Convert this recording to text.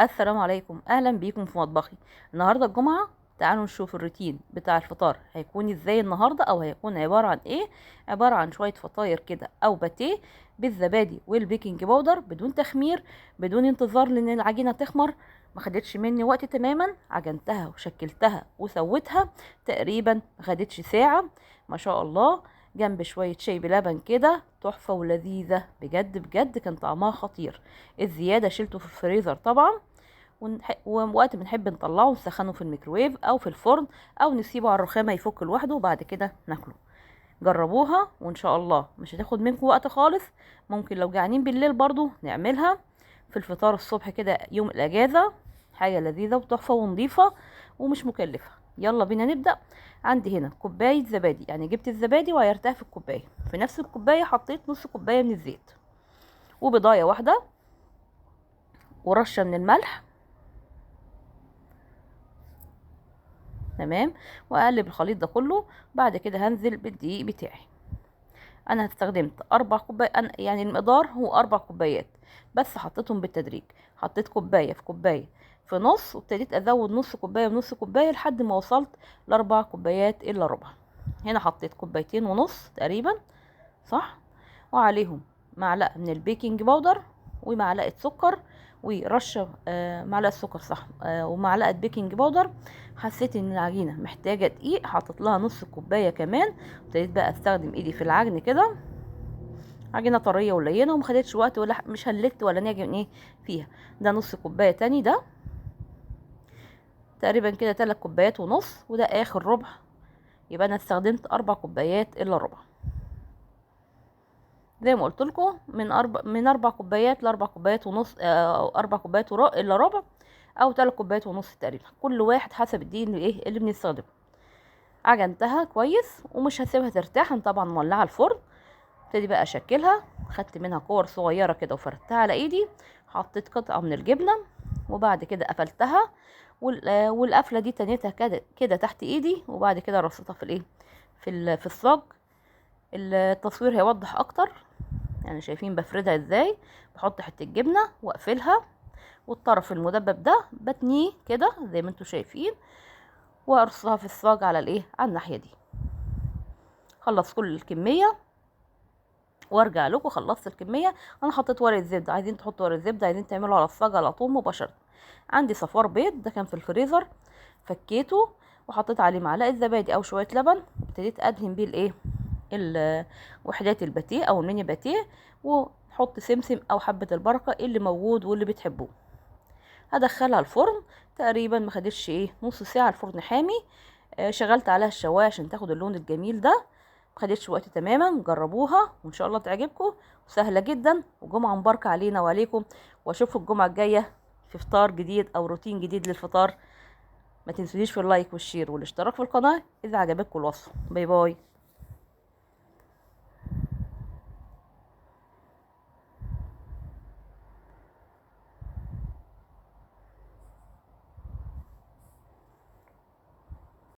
السلام عليكم، اهلا بيكم في مطبخي. النهارده الجمعة، تعالوا نشوف الروتين بتاع الفطار هيكون ازاي النهارده، او هيكون عبارة عن ايه. عبارة عن شوية فطاير كده او باتيه بالزبادي وال baking powder، بدون تخمير، بدون انتظار لان العجينة تخمر. ما خدتش مني وقت تماما، عجنتها وشكلتها وسويتها تقريبا ما خدتش ساعة ما شاء الله، جنب شوية شاي بلبن كده، تحفة ولذيذه بجد بجد، كان طعمها خطير. الزيادة شلته في الفريزر طبعا، ووقت ما نحب نطلعه نسخنه في الميكروويف او في الفرن، او نسيبه على الرخامه يفك لوحده وبعد كده ناكله. جربوها وان شاء الله مش هتاخد منكم وقت خالص. ممكن لو جعانين بالليل برضو نعملها في الفطار الصبح كده يوم الاجازة، حاجة لذيذة وتحفه ونظيفه ومش مكلفة. يلا بينا نبدا. عندي هنا كوباية زبادي، يعني جبت الزبادي وعيرتها في الكوباية، في نفس الكوباية حطيت نص كوباية من الزيت وبضايه واحدة ورشه من الملح، تمام. واقلب الخليط ده كله. بعد كده هنزل بالدقيق بتاعي. انا استخدمت 4 كوبايات، يعني المقدار هو 4 كوبايات، بس حطيتهم بالتدريج. حطيت كوباية في كوباية في نص، وابتديت ازود نص كوباية ونص كوباية لحد ما وصلت ل4 كوبايات الا ربع. هنا حطيت 2.5 كوباية تقريبا، صح؟ وعليهم معلقه من ال baking powder ومعلقة سكر ورشه معلقه سكر، صح، ومعلقة baking powder. حسيت ان العجينة محتاجه دقيق، حطيت لها نص كوباية كمان. ابتديت بقى استخدم ايدي في العجن كده، عجينه طرية ولينه وما خدتش وقت، ولا مش هلت ولا نعجن ايه فيها. ده نص كوباية تاني، ده تقريبا كده 3.5 كوبايات، وده اخر ربع. يبقى انا استخدمت 4 كوبايات الا ربع، زي ما قلت لكم، من 4 كوبايات ل4.5 كوبايات، او 4 كوبايات الا ربع، او 3.5 كوبايات تقريبا، كل واحد حسب الدقيق اللي ايه اللي بنستخدمه. عجنتها كويس ومش هسيبها ترتاح، انا طبعا مولعه الفرن. ابتدي بقى اشكلها، خدت منها كور صغيرة كده وفردتها على ايدي، حطيت قطعه من الجبنة وبعد كده قفلتها، والقفله دي تنيتها كده كده تحت ايدي، وبعد كده رصيتها في الايه في الصاج. التصوير هيوضح اكتر، يعني شايفين بفردها ازاي. بحط حتة جبنه واقفلها، والطرف المدبب ده بتنيه كده زي ما انتم شايفين، وارصها في الصاج على الايه على الناحية دي. خلص كل الكمية وارجع لكم. خلصت الكمية، انا حطيت ورقة زبدة، عايزين تحطوا ورقة زبدة، عايزين تعملوا على الصاج على طول مباشرة. عندي صفار بيض، ده كان في الفريزر، فكيته وحطيت عليه معلقه زبادي او شوية لبن، وابتديت ادهن بيه الايه وحدات الباتيه او الميني باتيه، ونحط سمسم او حبه البركة اللي موجود واللي بتحبوه. هدخلها الفرن تقريبا ما خدتش ايه نص ساعة، الفرن حامي. شغلت عليها الشوايه عشان تاخد اللون الجميل ده، ما خدتش وقت تماما. جربوها وان شاء الله تعجبكم، وسهلة جدا. وجمعه مباركة علينا وعليكم، واشوفكم الجمعة الجاية في فطار جديد او روتين جديد للفطار. ما تنسونيش في ال like وال share والاشتراك في القناة اذا عجبتكم الوصفة. bye bye.